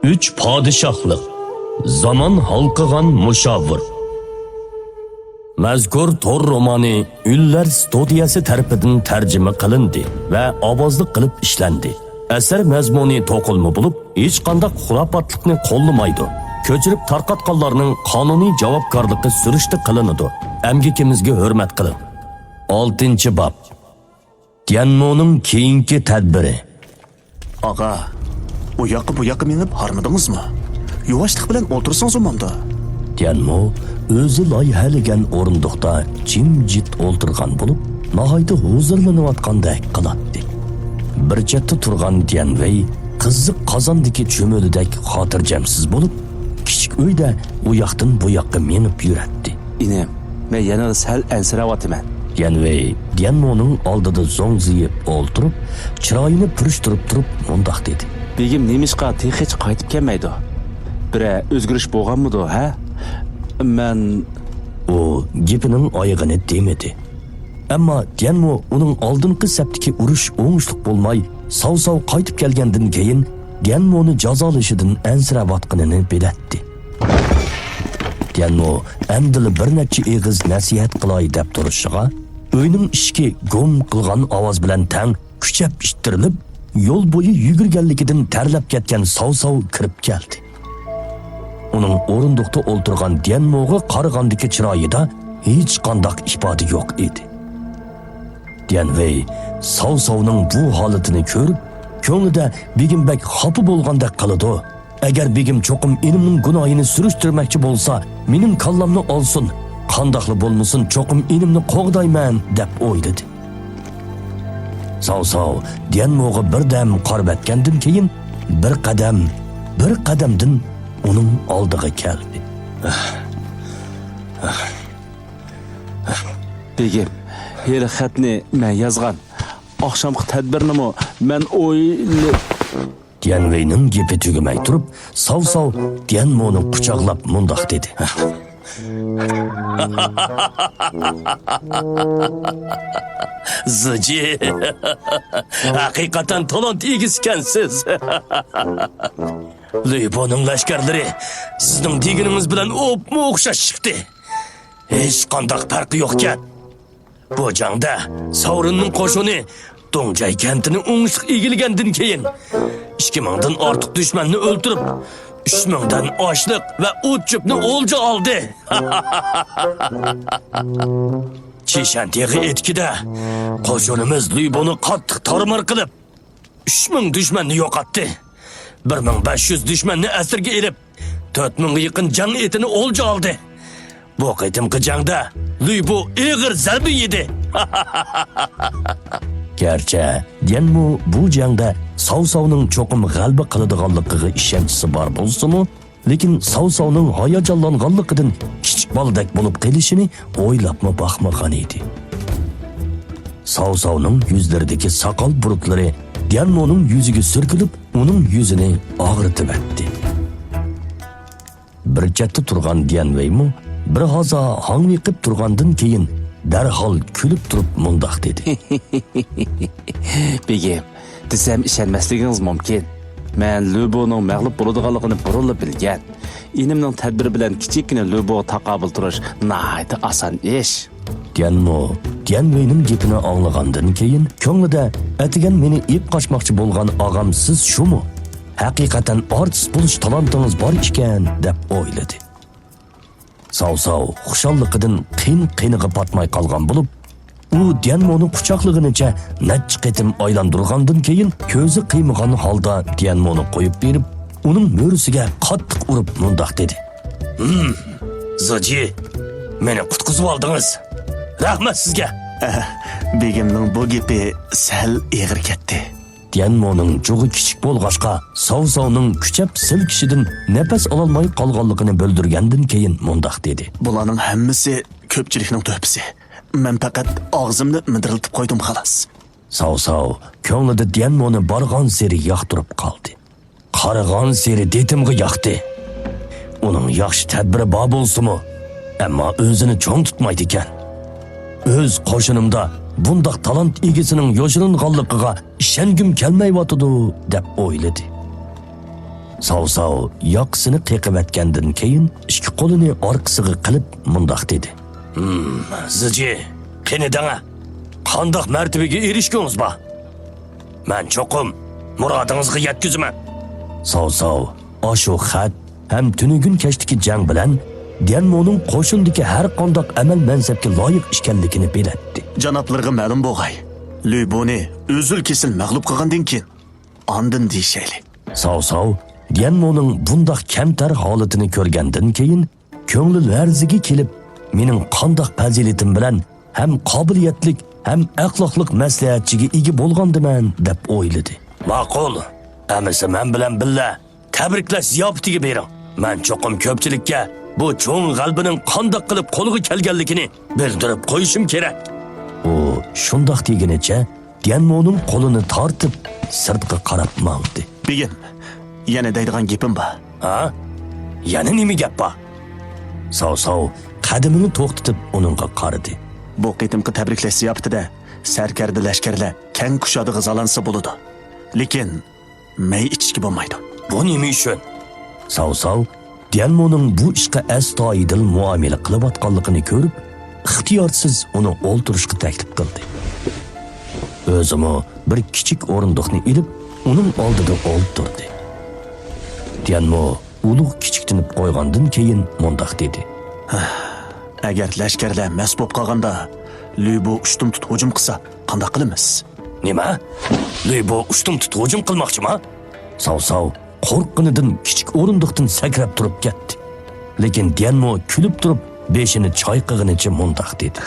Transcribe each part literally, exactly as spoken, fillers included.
ئۈچ پادىشاھلىق، زامان ھالقىغان مۇشاۋىر. مەزكۇر تور رومانى ئۈنلەر ستۇدىيەسى تەرىپىدىن تەرجىمە قىلىندى ۋە ئاۋازلىق قىلىپ ئىشلەندى. ئەسەر مەزمۇنى توقۇلما بولۇپ، ھېچقانداق خۇراپاتلىقنى قوللىمايدۇ. كۆچۈرۈپ تارقاتقانلارنىڭ قانۇنىي جاۋابكارلىقى سۈرۈشتە قىلىنىدۇ. ئەمگىكىمىزگە ھۆرمەت قىلىڭ. ئالتىنچى باب. ديەنمونىڭ كېيىنكى تەدبىرى. ئاغا، ئۇ ياققا بۇ ياققا مېڭىپ ھارمىدىڭىزمۇ؟ يۇۋاشلىق بىلەن ئولتۇرسىڭىز بولمامدۇ؟ ديەنمو ئۆزى لايىھەلىگەن ئورۇندۇقتا جىمجىت ئولتۇرغان بولۇپ، ناھايىتى ھۇزۇرلىنىۋاتقاندەك قىلاتتى. بىر چەتتە تۇرغان ديەنۋېي قىزىق قازاندىكى چۈمۈلىدەك خاتىرجەمسىز بولۇپ، كىچىك ئۆيدە ئۇ ياقتىن بۇ ياققا مېڭىپ يۈرەتتى. ئىنىم، مەن يەنىلا سەل ئەنسىرەۋاتىمەن. يەنۋېي ديەنمونىڭ ئالدىدا زوڭزىيىپ ئولتۇرۇپ، چىرايىنى پۈرۈشتۈرۈپ تۇرۇپ مۇنداق دېدى. بېگىم نېمىشقا تېخىچە قايتىپ كەلمەيدۇ؟ بىرەر ئۆزگىرىش بولغانمىدۇ، ھە؟ مەن ئۇ گېپىنىڭ ئايىغىنى دېمىدى. ئەمما ديەنمو ئۇنىڭ ئالدىنقى سەپتىكى ئۇرۇش ئوڭۇشلۇق بولماي، ساۋساۋ قايتىپ كەلگەندىن كېيىن ديەنمونى جازالىشىدىن ئەنسىرەۋاتقىنىنى بىلەتتى. ديەنمو ئەمدىلا بىر نەچچە ئېغىز نەسىھەت قىلاي دەپ تۇرۇشىغا، ئۆينىڭ ئىشىكى گۇم قىلغان ئاۋاز بىلەن تەڭ كۈچەپ ئىتتىرىلىپ، يول بويى يۈگۈرگەنلىكىدىن تەرلەپ كەتكەن ساۋساۋ كىرىپ كەلدى. ئۇنىڭ ئورۇندۇقتا ئولتۇرغان ديەنموغا قارىغاندىكى چىرايىدا ھېچقانداق ئىپادە يوق ئىدى. ديەنۋېي ساۋساۋنىڭ بۇ ھالىتىنى كۆرۈپ، كۆڭلىدە بېگىم بەك خاپا بولغاندەك قىلىدۇ. ئەگەر بېگىم چوقۇم ئىنىمنىڭ گۇناھىنى سۈرۈشتۈرمەكچى بولسا، مېنىڭ كاللامنى ئالسۇن، قانداقلا بولمىسۇن، چوقۇم ئىنىمنى قوغدايمەن، دەپ ئويلىدى. ساۋساۋ ديەنموغا بىردەم قارىۋەتكەندىن كېيىن، بىر قەدەم، بىر قەدەمدىن ئۇنىڭ ئالدىغا كەلدى. بېگىم، ھېلى خەتنى مەن يازغان. ئاخشامقى تەدبىرنىمۇ مەن ئويلا- ديەنۋېينىڭ گېپى تۈگىمەي تۇرۇپ، ساۋساۋ ديەنمونى قۇچاقلاپ مۇنداق دېدى. زىجى، ھەقىقەتەن تالانت ئىگىسىكەنسىز. لۈيبونىڭ لەشكەرلىرى سىزنىڭ دېگىنىڭىز بىلەن ئوپمۇ ئوخشاش چىقتى. ھېچقانداق پەرقى يوقكەن. بۇ جەڭدە ساۋرىننىڭ قوشۇنى دۇڭجەي كەنتىنى ئوڭۇشلۇق ئىگىلىگەندىن كېيىن، ئىككى مىڭدىن ئارتۇق دۈشمەننى ئۆلتۈرۈپ، ئۈچ مىڭدىن ئاشلىق ۋە ئوت-چۆپنى ئولجا ئالدى. چىشەن تېغى ئېتىكىدە قوشۇنىمىز لۈيبونى قاتتىق تارمار قىلىپ، ئۈچ مىڭ دۈشمەننى يوقاتتى. بىر مىڭ بەش يۈز دۈشمەننى ئەسىرگە ئېلىپ، تۆت مىڭغا يېقىن جەڭ ئېتىنى ئولجا ئالدى. بۇ قېتىمقى جەڭدە لۈيبۇ ئېغىر زەربە يېدى. گەرچە ديەنمۇ بۇ جەڭدە ساۋساۋنىڭ چوقۇم غەلىبە قىلىدىغانلىقىغا ئىشەنچىسى بار بولسىمۇ، لېكىن ساۋساۋنىڭ ھاياجانلانغانلىقىدىن كىچىك بالىدەك بولۇپ قېلىشىنى ئويلاپمۇ باقمىغان ئىدى. ساۋساۋنىڭ يۈزلىرىدىكى ساقال بۇرۇتلىرى ديەنمونىڭ يۈزىگە سۈركىلىپ، ئۇنىڭ يۈزىنى ئاغرىتىۋەتتى. بىر چەتتە تۇرغان ديەنۋېيمۇ بىر ھازا ھاڭۋېقىپ تۇرغاندىن كېيىن، دەرھال كۈلۈپ تۇرۇپ مۇنداق دېدى. بېگىم، دېسەم ئىشەنمەسلىكىڭىز مۇمكىن. مەن لۈبۇنىڭ مەغلۇپ بولىدىغانلىقىنى بۇرۇنلا بىلگەن. ئىنىمنىڭ تەدبىرى بىلەن كىچىككىنە لۈبۇغا تاقابىل تۇرۇش ناھايىتى ئاسان ئىش. ديەنمۇ ديەنۋېينىڭ گېپىنى ئاڭلىغاندىن كېيىن، كۆڭلىدە، ئەتىگەن مېنى ئېلىپ قاچماقچى بولغان ئاغام سىز شۇمۇ؟ ھەقىقەتەن ئارتىس بولۇش تالانتىڭىز بار ئىكەن، دەپ ئويلىدى. ساۋساۋ خۇشاللىقىدىن قىن قىنىغا پاتماي قالغان بولۇپ، ئۇ ديەنمونى قۇچاقلىغىنىچە نەچچە قېتىم ئايلاندۇرغاندىن كېيىن، كۆزى قىيمىغان ھالدا ديەنمونى قويۇپ بېرىپ، ئۇنىڭ مۈرىسىگە قاتتىق ئۇرۇپ مۇنداق دېدى. ھىم، زىجى، مېنى قۇتقۇزۇۋالدىڭىز. رەھمەت سىزگە. ئەھ، بېگىمنىڭ بۇ گېپى سەل ئېغىر كەتتى. ديەنمونىڭ جۇغى كىچىك بولغاچقا، ساۋساۋنىڭ كۈچەپ سىلكىشىدىن نەپەس ئالالماي قالغانلىقىنى بىلدۈرگەندىن كېيىن مۇنداق دېدى. بۇلارنىڭ ھەممىسى كۆپچىلىكنىڭ تۆھپىسى. مەن پەقەت ئاغزىمنى مىدىرلىتىپ قويدۇم، خالاس. ساۋساۋ كۆڭلىدە ديەنمونى بارغانسېرى ياقتۇرۇپ قالدى. قارىغانسېرى دېتىمغا ياقتى. ئۇنىڭ ياخشى تەدبىرى بار بولسىمۇ، ئەمما ئۆزىنى چوڭ تۇتمايدىكەن. ئۆز قوشۇنۇمدا بۇنداق تالانت ئىگىسىنىڭ يوشۇرۇنغانلىقىغا ئىشەنگۈم كەلمەيۋاتىدۇ، دەپ ئويلىدى. ساۋساۋ ياقىسىنى قېقىۋەتكەندىن كېيىن، ئىككى قولىنى ئارقىسىغا قىلىپ مۇنداق دېدى. ھىم، زىجى، قېنى دەڭە، قانداق مەرتىۋىگە ئېرىشكۈڭىز بار؟ مەن چوقۇم مۇرادىڭىزغا يەتكۈزىمەن. ساۋساۋ ئاشۇ خەت ھەم تۈنۈگۈن كەچتىكى جەڭ بىلەن ديەنمونىڭ قوشۇندىكى ھەر قانداق ئەمەل مەنسەپكە لايىق ئىكەنلىكىنى بىلەتتى. جانابلىرىغا مەلۇم بولغاي، لۈبۇنى ئۈزۈل-كېسىل مەغلۇپ قىلغاندىن كېيىن، ئاندىن دېيىشەيلى. ساۋساۋ ديەنمونىڭ بۇنداق كەمتەر ھالىتىنى كۆرگەندىن كېيىن، كۆڭلى لەرزىگە كېلىپ، مېنىڭ قانداق پەزىلىتىم بىلەن ھەم قابىلىيەتلىك ھەم ئەخلاقلىق مەسلىھەتچىگە ئىگە بولغاندىمەن، دەپ ئويلىدى. ماقۇل، ئەمىسە مەن بىلەن بىللە تەبرىكلەش زىياپىتىگە بېرىڭ. مەن چوقۇم كۆپچىلىككە بۇ چوڭ غەلىبىنىڭ قانداق قىلىپ قولغا كەلگەنلىكىنى بىلدۈرۈپ قويۇشۇم كېرەك. ئۇ شۇنداق دېگىنىچە ديەنمونىڭ قولىنى تارتىپ، سىرتقا قاراپ ماڭدى. بېگىم، يەنە دەيدىغان گېپىم بار. ھا؟ يەنە نېمە گەپ بار؟ ساۋساۋ قەدىمىنى توختىتىپ ئۇنىڭغا قارىدى. بۇ قېتىمقى تەبرىكلەش زىياپىتىدە سەركەردە لەشكەرلەر كەڭ كۇشادىغا زالانسا بولىدۇ. لېكىن مەي ئىچىشكە بولمايدۇ. بۇ نېمە ئۈچۈن؟ ساۋساۋ ديەنمونىڭ بۇ ئىشقا ئەستايىدىل مۇئامىلە قىلىۋاتقانلىقىنى كۆرۈپ، ئىختىيارسىز ئۇنى ئولتۇرۇشقا تەكلىپ قىلدى. ئۆزىمۇ بىر كىچىك ئورۇندۇقنى ئېلىپ، ئۇنىڭ ئالدىدا ئولتۇردى. ديەنمو ئۇلۇغ كىچىكتىنىپ قويغاندىن كېيىن مۇنداق دېدى. ئەگەر لەشكەرلەر مەست بولۇپ قالغاندا، لۈبو ئۇشتۇمتۇت ھۇجۇم قىلسا، قانداق قىلىمىز؟ نېمە؟ لۈبو ئۇشتۇمتۇت ھۇجۇم قىلماقچىما؟ ساۋساۋ قورققىنىدىن كىچىك ئورۇندۇقتىن سەكرەپ تۇرۇپ كەتتى. لېكىن ديەنمو كۈلۈپ تۇرۇپ، بېشىنى چايقىغىنىچە مۇنداق دېدى.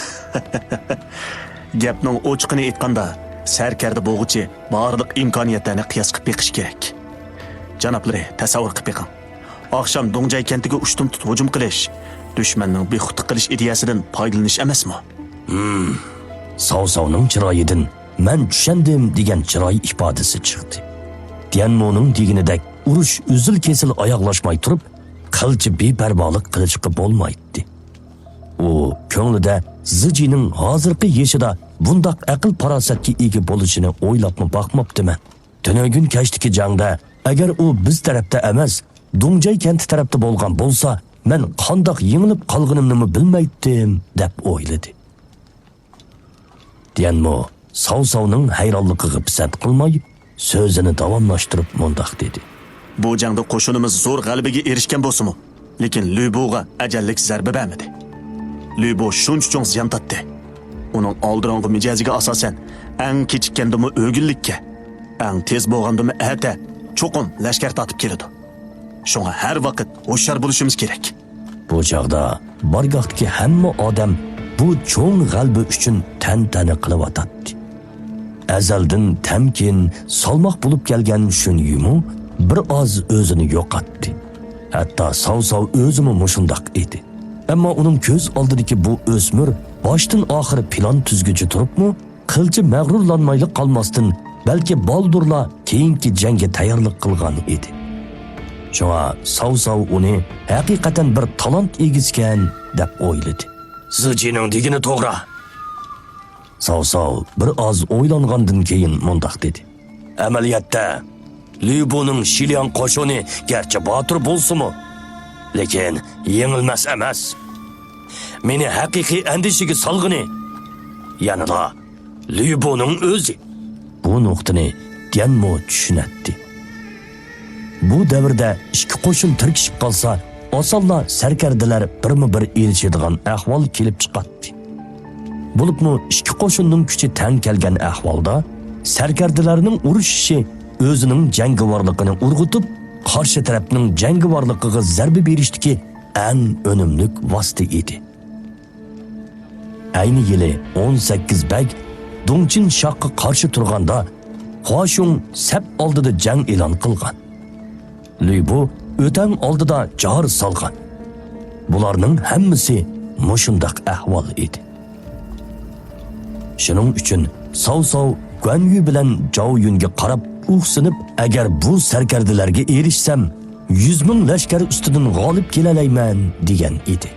گەپنىڭ ئوچۇقىنى ئېيتقاندا، سەركەردە بولغۇچى بارلىق ئىمكانىيەتلەرنى قىياس قىلىپ بېقىش كېرەك. جانابلىرى، تەسەۋۋۇر قىلىپ بېقىڭ. ئاخشام دۇڭجاي كەنتىگە ئۇشتۇمتۇت ھۇجۇم قىلىش، دۈشمەننىڭ بىخۇدلۇق قىلىش ئىدىيەسىدىن پايدىلىنىش ئەمەسمۇ؟ ھىم. ساۋساۋنىڭ چىرايىدىن مەن چۈشەندىم دېگەن چىراي ئىپادىسى چىقتى. ديەنمونىڭ دېگىنىدەك ئۇرۇش ئۈزۈل-كېسىل ئاياغلاشماي تۇرۇپ، قىلچە بىپەرۋالىق قىلىشقا بولمايتتى. ئۇ كۆڭلىدە زىجىنىڭ ھازىرقى يېشىدا بۇنداق ئەقىل-پاراسەتكە ئىگە بولۇشىنى ئويلاپمۇ باقماپتىمەن. تۈنۈگۈن كەچتىكى جەڭدە ئەگەر ئۇ بىز تەرەپتە ئەمەس، دۇڭجاي كەنتى تەرەپتە بولغان بولسا، مەن قانداق يېڭىلىپ قالغىنىمنىمۇ بىلمەيتتىم، دەپ ئويلىدى. ديەنمو ساۋساۋنىڭ ھەيرانلىقىغا پىسەنت قىلماي، سۆزىنى داۋاملاشتۇرۇپ مۇنداق دېدى. بۇ جەڭدە قوشۇنىمىز زور غەلىبىگە ئېرىشكەن بولسىمۇ، لېكىن لۈبوغا ئەجەللىك زەربە بەرمىدى. لۈبو شۇنچە چوڭ زىيان تارتتى. ئۇنىڭ ئالدىراڭغۇ مىجەزىگە ئاساسەن، ئەڭ كېچىككەندىمۇ ئۆگۈنلۈككە، ئەڭ تېز بولغاندىمۇ ئەتە چوقۇم لەشكەر تارتىپ كېلىدۇ. شۇڭا ھەر ۋاقىت ھوشيار بولۇشىمىز كېرەك. بۇ چاغدا بارگاھتىكى ھەممە ئادەم بۇ چوڭ غەلىبە ئۈچۈن تەنتەنە قىلىۋاتاتتى. ئەزەلدىن تەمكىن، سالماق بولۇپ كەلگەن شۈن يۈمۇ بىر ئاز ئۆزىنى يوقاتتى. ھەتتا ساۋساۋ ئۆزىمۇ مۇشۇنداق ئىدى. ئەمما ئۇنىڭ كۆز ئالدىدىكى بۇ ئۆسمۈر باشتىن ئاخىر پىلان تۈزگۈچى تۇرۇپمۇ، قىلچە مەغرۇرلانمايلا قالماستىن، بەلكى بالدۇرلا كېيىنكى جەڭگە تەييارلىق قىلغان ئىدى. شۇڭا ساۋساۋ ئۇنى ھەقىقەتەن بىر تالانت ئىگىسىكەن، دەپ ئويلىدى. زىجىنىڭ دېگىنى توغرا. ساۋساۋ بىر ئاز ئويلانغاندىن كېيىن مۇنداق دېدى. ئەمەلىيەتتە، لۈبۇنىڭ شىلياڭ قوشۇنى گەرچە باتۇر بولسىمۇ، لېكىن يېڭىلمەس ئەمەس. مېنى ھەقىقىي ئەندىشىگە سالغىنى يەنىلا لۈبۇنىڭ ئۆزى. بۇ نۇقتىنى ديەنمو چۈشىنەتتى. بۇ دەۋردە ئىككى قوشۇن تىركىشىپ قالسا، ئاسانلا سەركەردىلەر بىرمۇ بىر ئېلىشىدىغان ئەھۋال كېلىپ چىقاتتى. بولۇپمۇ ئىككى قوشۇننىڭ كۈچى تەڭ كەلگەن ئەھۋالدا، سەركەردىلەرنىڭ ئۇرۇشۇشى ئۆزىنىڭ جەڭگىۋارلىقىنى ئۇرغۇتۇپ، قارشى تەرەپنىڭ جەڭگىۋارلىقىغا زەربە بېرىشتىكى ئەڭ ئۈنۈملۈك ۋاسىتە ئىدى. ئەينى يىلى ئون سەككىز بەگ دۇڭچىن شاھقا قارشى تۇرغاندا، خۇاشۇڭ سەپ ئالدىدا جەڭ ئېلان قىلغان. لۈبۇ ئۆتەڭ ئالدىدا جار سالغان. بۇلارنىڭ ھەممىسى مۇشۇنداق ئەھۋال ئىدى. شۇنىڭ ئۈچۈن ساۋساۋ گۇەنيۈ بىلەن جاۋ يۈنگە قاراپ ئۇھسىنىپ، ئەگەر بۇ سەركەردىلەرگە ئېرىشسەم، يۈز مىڭ لەشكەر ئۈستىدىن غالىب كېلەلەيمەن، دېگەن ئىدى.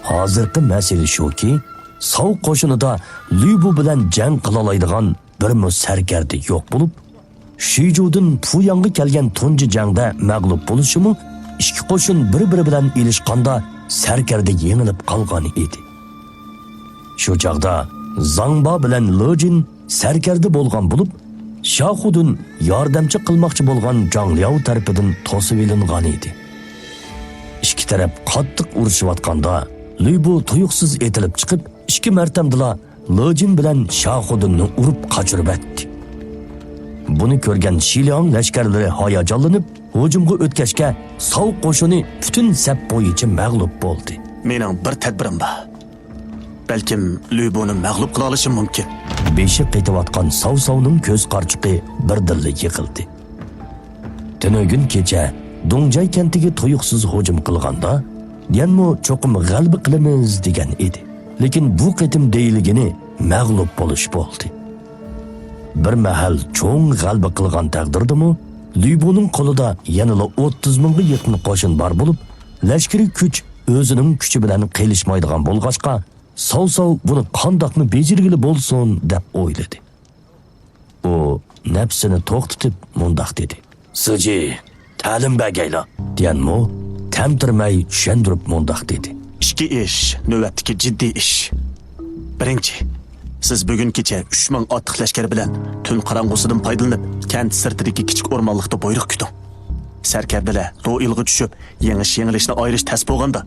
ھازىرقى مەسىلە شۇكى، ساۋ قوشۇنىدا لۈبۇ بىلەن جەڭ قىلالايدىغان بىرمۇ سەركەردە يوق بولۇپ، شىجۇدىن پۇياڭغا كەلگەن تۇنجى جەڭدە مەغلۇپ بولۇشىمۇ ئىككى قوشۇن بىر-بىرى بىلەن ئېلىشقاندا سەركەردە يېڭىلىپ قالغان ئىدى. شۇ چاغدا زاڭبا بىلەن لېجىن سەركەردە بولغان بولۇپ، شاخۇدىن ياردەمچى قىلماقچى بولغان جاڭلياۋ تەرىپىدىن توسۇۋېلىنغان ئىدى. ئىككى تەرەپ قاتتىق ئۇرۇشۇۋاتقاندا، لۈبۇ تۇيۇقسىز ئېتىلىپ چىقىپ، ئىككى مەرتەمدىلا لېجىن بىلەن شاخۇدىننى ئۇرۇپ قاچۇرۇۋەتتى. بۇنى كۆرگەن شىلياڭ لەشكەرلىرى ھاياجانلىنىپ، ھۇجۇمغا ئۆتكەچكە، ساۋ قوشۇنى پۈتۈن سەپ بويىچە مەغلۇپ بولدى. مېنىڭ بىر تەدبىرىم بار. بەلكىم لۈبۇنى مەغلۇپ قىلالىشىم مۇمكىن. بېشى قېتىۋاتقان ساۋساۋنىڭ كۆز قارىچۇقى بىردىنلا يىغىلدى. تۈنۈگۈن كېچە دۇڭجاي كەنتىگە تۇيۇقسىز ھۇجۇم قىلغاندا، يەنمۇ چوقۇم غەلىبە قىلىمىز دېگەن ئىدى. لېكىن بۇ قېتىم دېيىلگىنى مەغلۇپ بولۇش بولدى. بىر مەھەل چوڭ غەلىبە قىلغان تەقدىردىمۇ، لۈبۇنىڭ قولىدا يەنىلا ئوتتۇز مىڭغا يېقىن قوشۇن بار بولۇپ، لەشكىرىي كۈچ ئۆزىنىڭ كۈچى بىلەن قىلىشمايدىغان بولغاچقا، ساۋساۋ بۇنى قانداقمۇ بېجىرگىلى بولسۇن دەپ ئويلىدى. ئۇ نەپسىنى توختىتىپ مۇنداق دېدى: سىجى، تەلىم بەرگەيلا. ديەنمو تەمتىرىمەي چۈشەندۈرۈپ مۇنداق دېدى: ئىككى ئىش نۆۋەتتىكى جىددىي ئىش. بىرىنچى، سىز بۈگۈن كېچە ئۈچ مىڭ ئاتلىق لەشكەر بىلەن تۈن قاراڭغۇسىدىن پايدىلىنىپ، كەنت سىرتىدىكى كىچىك ئورمانلىقتا بۇيرۇق كۈتۈڭ. سەركەردىلەر دوئىلغا چۈشۈپ، يېڭىش-يېڭىلىشنى ئايرىش تەس بولغاندا،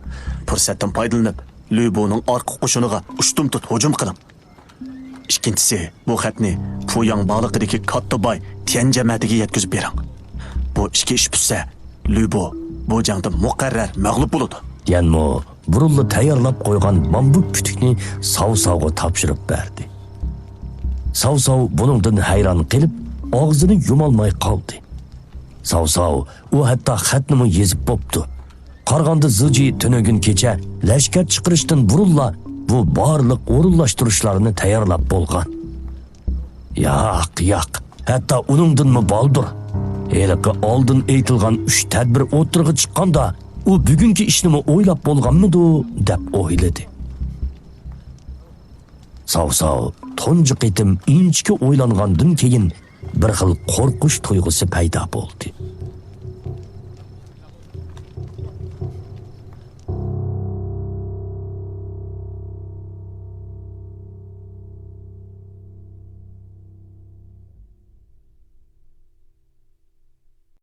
پۇرسەتتىن پايدىلىنىپ، لۈبۇنىڭ ئارقا قوشۇنىغا ئۇشتۇمتۇت ھۇجۇم قىلىڭ. ئىككىنچىسى، بۇ خەتنى پۇياڭ بالىقىدىكى كاتتا باي تيەن جەمەتىگە يەتكۈزۈپ بېرىڭ. بۇ ئىككى ئىش پۈتسە، لۈبۇ بۇ جەڭدە مۇقەررەر مەغلۇپ بولىدۇ. ديەنمو بۇرۇنلا تەييارلاپ قويغان بامبۇك پۈتۈكنى ساۋساۋغا تاپشۇرۇپ بەردى. ساۋساۋ بۇنىڭدىن ھەيران قېلىپ، ئاغزىنى يۇمالماي قالدى. ساۋساۋ ئۇ ھەتتا خەتنىمۇ يېزىپ بوپتۇ. قارىغاندا زىجى تۈنۈگۈن كېچە لەشكەر چىقىرىشتىن بۇرۇنلا بۇ بارلىق ئورۇنلاشتۇرۇشلارنى تەييارلاپ بولغان. ياق، ياق، ھەتتا ئۇنىڭدىنمۇ بالدۇر. ھېلىقى ئالدىن ئېيتىلغان ئۈچ تەدبىر ئوتتۇرىغا چىققاندا، ئۇ بۈگۈنكى ئىشنىمۇ ئويلاپ بولغانمىدۇ، دەپ ئويلىدى. ساۋساۋ تۇنجى قېتىم ئىنچىكە ئويلانغاندىن كېيىن، بىر خىل قورقۇش تۇيغۇسى پەيدا بولدى.